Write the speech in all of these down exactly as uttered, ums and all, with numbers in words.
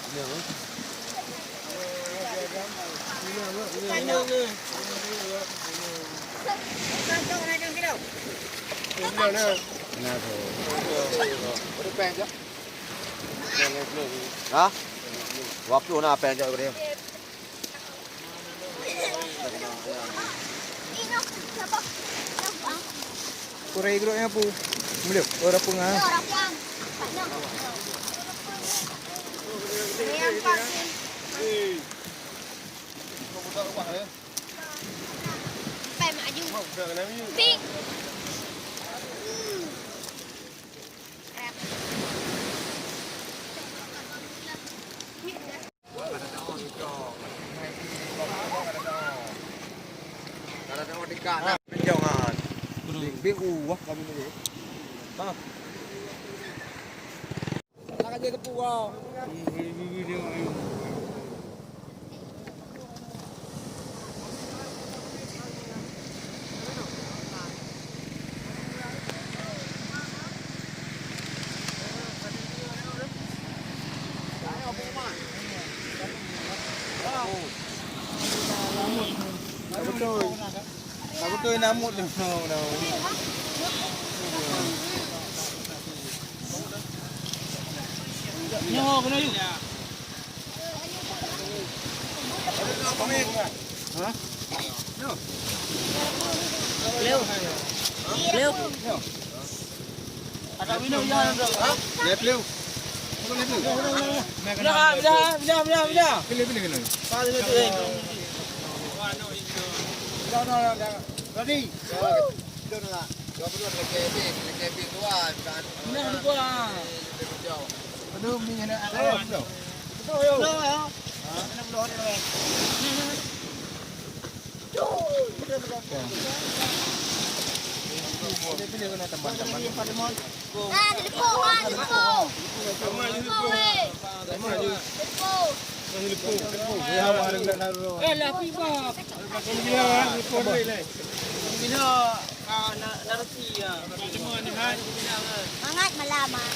Ha? Dua puluh na péng jok tadi. Kurang igrok nyan pu. Muluk, oh, rapung ah. Pink. Beutôi. Beutôi namut. Nyoe keunoe yuk. Hah? Leo. Leo. Ada minum ya. Hah? Leo. Bukan itu. Pindah, pindah, pindah, pindah, pindah. Pilih, pilih, pilih. Pilih tu, eh. Dah, dah, dah, dah. Ready? Dah, dah, dah. Dua puluh lagi habis, lagi habis dua. Pindah dua. Aduh, minyak ada. Betul, yo. Betul, yo. Ha? Kena belah ni, weh. Ah, di depan, ah, di depan. Di depan, weh. Di depan. Eh, lah, pi bak. Gila, ah, na-, narasi, ah. Mangat malam, ah.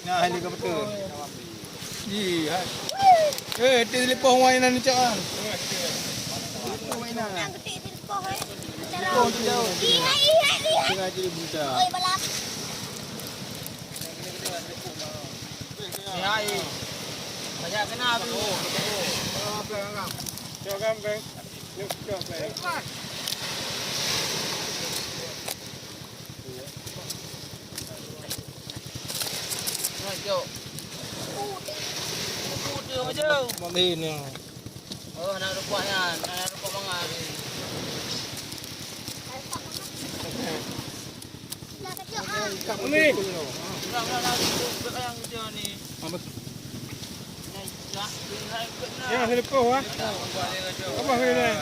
Nah, ini ke betul. Ih, hai. Eh, ti leupah wai nan cak ah. Leupah wai nan. Nang ketik ti leupah, eh. Leupah ti jauh. Ih, hai, ih, hai, ih, hai. Tengah jadi buta. Oi, balap. Ih, hai. Banyak kena tu. Cok kan, Bang. Yuk, cok, Bang. Main ni. Oh, nak rukuk nyan, nak rukuk mangat. Umi. Udah, udah, udah, rukuk yang hujan ni. Apa? Ya, lepoh, ah. Apa ni?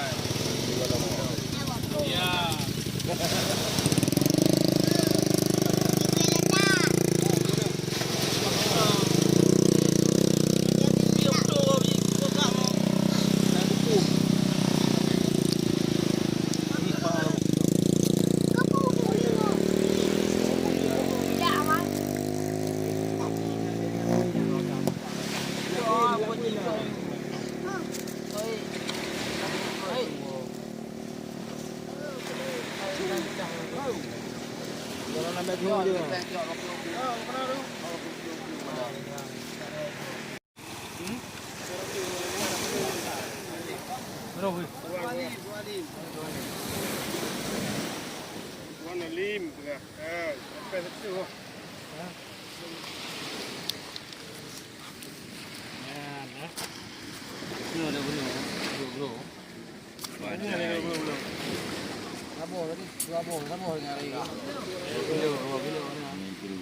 Saboh tadi, dua boh, saboh nyari.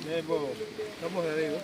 Dua boh, dua boh nyari.